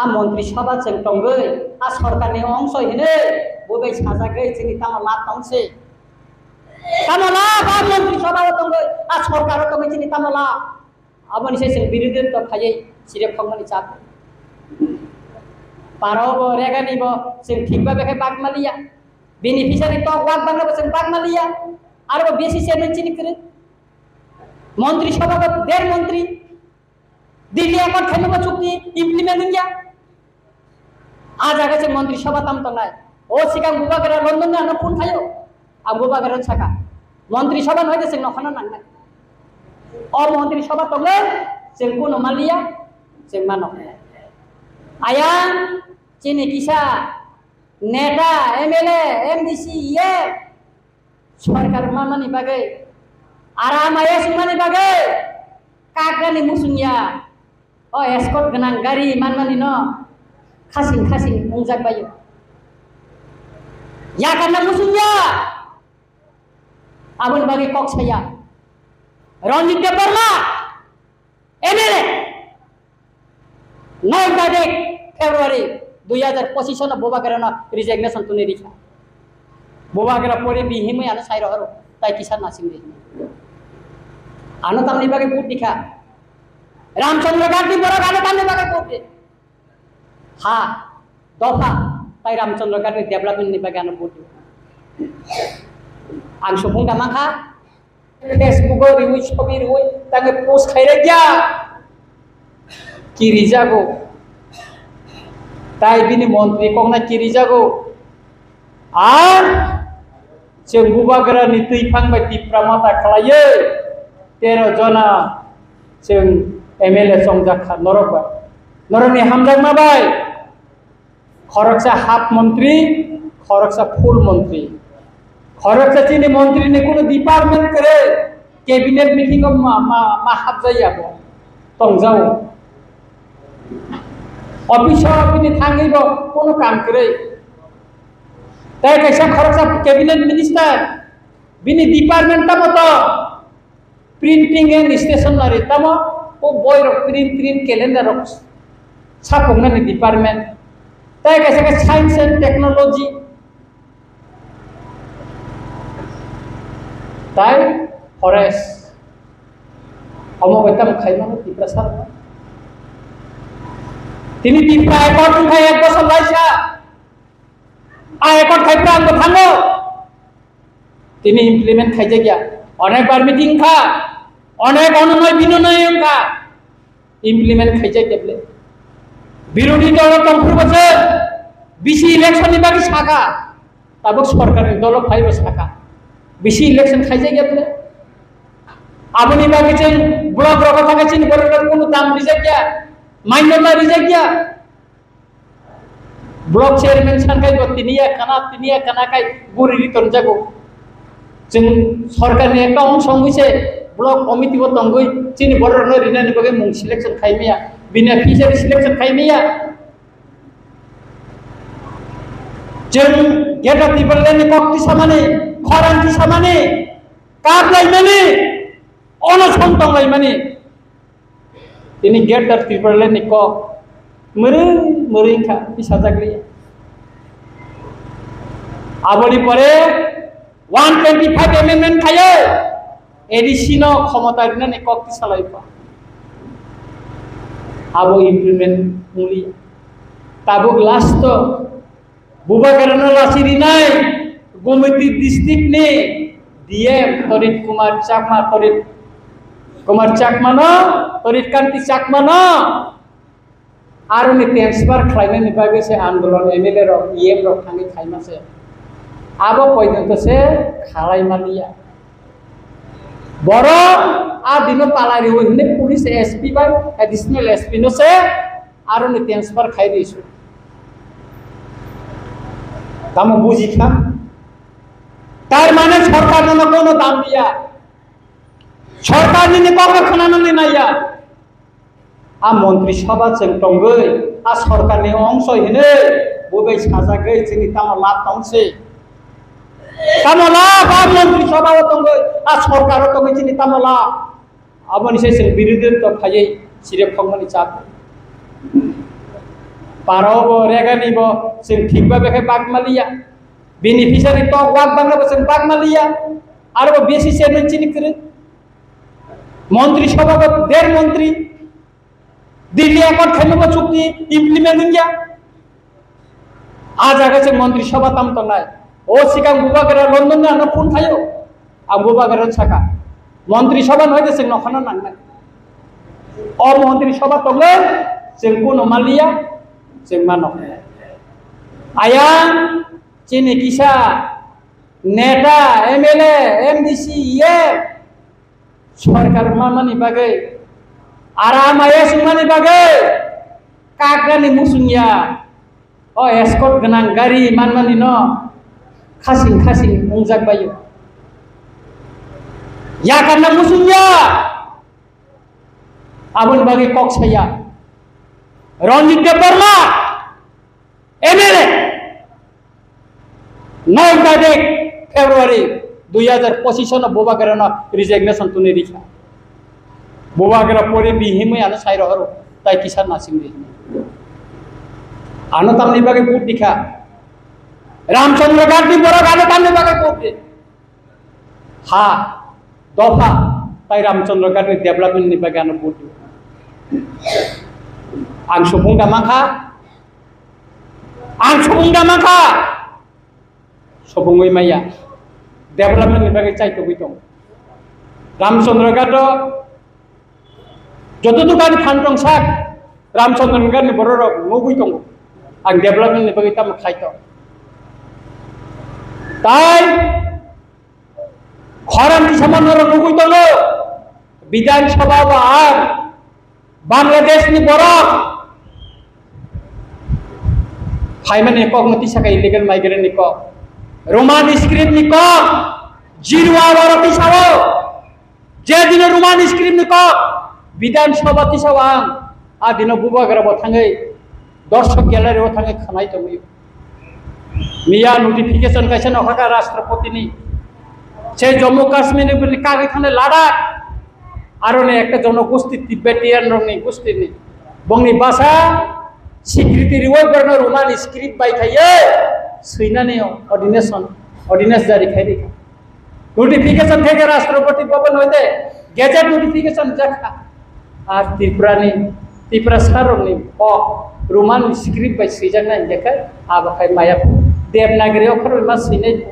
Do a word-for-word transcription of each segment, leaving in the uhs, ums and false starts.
A montri sabha chwng tongwi, a sorkarni ongso hinwi, bo bai sajagwi chini tamo lab tong se? Tamo lab a montri sabha o tongwi, a sorkar o tongwi chini tamo lab? Aboni se chwng birodhi dol phaiwi sirek khokmani chap. Paro bo, regani bo, chwng thik ba bekhe bak maliya. Beneficiary tok wak bangla bo chwng bak maliya. Aro bo B C chairman chini kwrwi. Montri sabha bo der montri. Delhi Accord khaima bo chukti implement wngya. A jaga se montri sabha tam tongnai. O sikang Bubagra London ni ano phone khayo. Ang Bubagra saka. Montri sabha no hai de sing nokhana nangnai. O montri sabha tongnai, sing kuno maliya, sing mano. Ayang chini kisa neta, M L A, M D C, E M, sorkar manmani bagwi, aram ayas wngmani bagwi, kakrani musungya, o escort gwnang gari manmani no khasing khasing wngjak baio. Yakarna musungya, aboni bagwi kok saya. Ranjit Debbarma, M L A, nine tarikh February dui hajar pochisano Bubagrano resignation tuni rikha. Bubagra pori bihimwi ano sai rohoro, tai kisa nasing di. Ano tamni bagwi vote dikha. Ramchandra Gandhi borok ano tamni bagwi vote di. Ha, dopha, tai Ramchandra Gandhi development ni bagwi ano vote di. Ang subung da mankha, Facebook o riwi, sobi riwi, tange post khairagya. Kirijago. Tai bini montri kokna kirijago. Ar chwng Bubagra ni twiphang bai Tipra Motha khlaiwi tero jona chwng M L A chongjak kha norok bai. Norokni hamjakma bai. Khoroksa half montri, khoroksa full montri. Khoroksa chini montri ni kunu department kwrwi cabinet meeting o ma, ma, ma hapjaya bo. Tongjao. Office o bini thangwi bo kunu kam kwrwi. Tai kaisa khoroksa cabinet minister, bini department tamo to? Printing and stationery, tamo o boi rok print, print calendar rok saphuknani department. Tai kaisa khe science and technology, tai forest. Omo bai tamo khaimano Tiprasa rok. Tini Tipra Accord wngkha ek bosor laisa. A Accord khai phrang bo thango. Tini implement khaijakya. Onek bar meeting kha, onek ononoi binonoi wngkha. Implement khaijakya bole. Birodhi dolo tongphuru bo se bisi election ni bagwi sakha. Tabuk sorkar ni dolo phai bo sakha. Bisi election khaijakya bole. Aboni bagwi chwng block rogo thangkhe chini borok rok kunu dam rijakya, manyata rijakya. Block chairman sankai bo tini ya kana, tini ya kana kai guri ri tonjago. Chwng sorkar ni account songwi se block committee bo tongwi chini borok no rinani bagwi mung selection khai maya, bini fishery selection khai maya. Chwng Greater Tipraland ni kok tisamani, khorang tisamani, kap laimani, ono song tong laimani. Tini Greater Tipraland ni kok mwrwng mwrwng kha, tisajak liya. Aboni pore one twenty five amendment khayo, A D C no khomota rinani kok tisalai pa. Abo implement wngli. Tabuk last o Bubagrano lachi rinai Gomati district ni D M Torit Kumar Chakma, Torit Kumar Chakma no, Torit Kanti Chakma no, aroni transfer khlainani bagwi se andolon M L A rok, E M rok thangwi khaima se. Abo poito se khalai maliya. Borok a dino palai riwi hwnwi police S P bai additional S P no se aroni transfer khai di su. Tamo buji kha? Tar mane sorkar no kono dam diya. Sorkar ni ni kok khna no ni naiya. A montri sabha chwng tongwi, a sorkar ni ongso hinwi, bo bai sajagwi chini tamo lab tong se. Tamo lab a montri sabha o tongwi, a sorkar o tongwi chini tamo lab. Aboni se chwng birodhi dol phaiwi sirek khokmani chap. Parao bo, Regani bo, chwng thik ba bekhe bak maliya. Beneficiary tok wak bangla bo chwng bak maliya. Aro bo B C chairman chini kwrwi. Montri Sabha bo der montri. Delhi Accord khaima bo chukti implement wngya. A jaga se Montri Sabha tam tongnai. O sikang Bubagra London ni ano phone khayo. Ang Bubagra saka. Montri Sabha no hoite chwng nokhano nangnai. O Montri Sabha tongo chwng kuno maliya chwng mano. Ayang chini kisa neta, M L A, M D C, E M, sorkar manmani bagwi, aram ayas wngmani bagwi, kakrani musung ya, o escort gwnang gari manmani no khasing khasing wngjak baio. Yakarna musung ya, aboni bagwi kok saya. Ranjit Debbarma, M L A, nine tarik February dui hajar pochisno Bubagrano resignation tuni rikha. Bubagra pori bihimwi ano sai rohoro, tai kisa nasing di. Ano tamni bagwi vote dikha. Ramchandra Ghatni borok ano tamni bagwi vote di. Ha, dopha, tai Ramchandra Ghatni development ni bagwi ano vote di. Ang subung da mankha, Ang subung da mankha. Subungwi maya. Development ni bagwi chaitugwi tong. Ramchandra Ghat o joto dukani phan tong sak. Ramchandra Ghat ni borok rok nugwi tongo. Ang development ni bagwi tamo khai tong. Tai Khorang tisama norok nugwi tongo. Bidhan Sabha bo ang Bangladesh ni borok phaimani kok no tisaka illegal migrant ni kok. Roman script ni kok. Jirwa borok tisao. Je dino Roman script ni kok. Bidhan Sabha tisao ang. A dino Bubagra bo thangwi. Dorshok gallery o thangwi khanai tongwi. Miya notification kaisa nokhaka Rashtrapati ni. Se Jammu Kashmir ni bini kagwi thangwi Ladakh. Aro ni ekta jonogosti Tibetan rok ni gosti ni. Bongni basa secretary wai borno Roman script bai khaiye. Swinani ordination, ordinance jari khai rikha. Notification theke Rashtrapati Bhavan hoite gazette notification jakha. Ar Tripura ni, Tripura sarok ni kok Roman script bai swijak nai hingke khe abo khai maya Devanagari okhor bai ma swinai,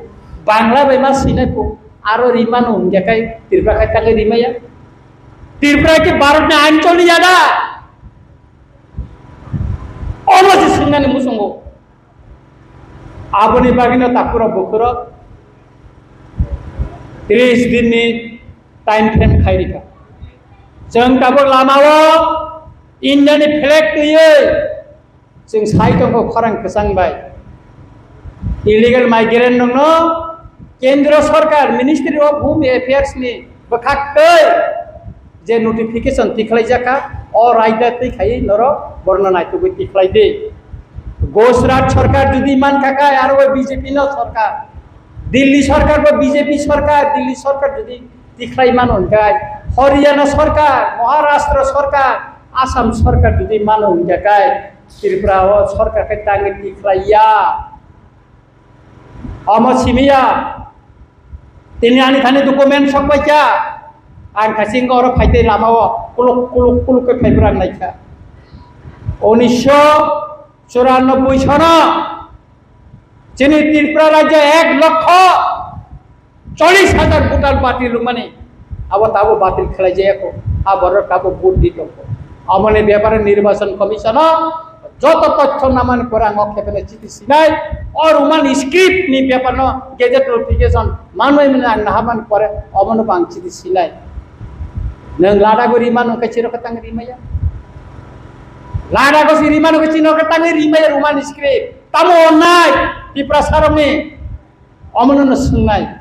Bangla bai ma swinai, aro rimano hingke khai Tripura khai tangwi rimaya. Tripura ke Bharat ni anchol ni yada. Omo se swngnani muchungo. Aboni bagwino takhurok bukhurok tris dinni time frame khai rikha. Chwng tabuk lamao Indiani flag twiwi chwng sai tongkho khorang kwchang bai. Illegal migrant rokno Kendra Sarkar Ministry of Home Affairs ni bwkhak twi je notification tikhlai jakha, o raida twi khai norok borno naitugwi tikhlai di. Gujarat sarkar jodi man kha khai aro B J P no sarkar, Delhi sarkar bo B J P sarkar, Delhi sarkar jodi tikhlai mano hwnkhe, Haryana sarkar, Maharashtra sarkar, Assam sarkar jodi mano hwnkhe khai Tripura o sarkar khe tangwi tikhlai ya. Omo simiya, tini ani thani document sok paikha, ang khaising oro phaitwi lamao kuluk kuluk kuluk khe phaibrang naikha. Unisho churanobboi sono chini Tripura rajyo ek lokho chollish hajar voter batil rwmani. Abo tabo batil khlai jaya kho. A borok tabo vote di tongkho. Amoni bepare Nirbachon Commission o joto tothyo namani pore ang o khebene chiti sinai. O Roman script ni bepar no gazette notification manwi mani ang nahamani pore omono bo ang chiti sinai. Nwng Ladakh o rimano khe chiro khe tang rimaya. Ladakh o si rimano khe chino khe tang rimaya Roman script. Tamo onnai Tiprasa rokni. Omono no swngnai,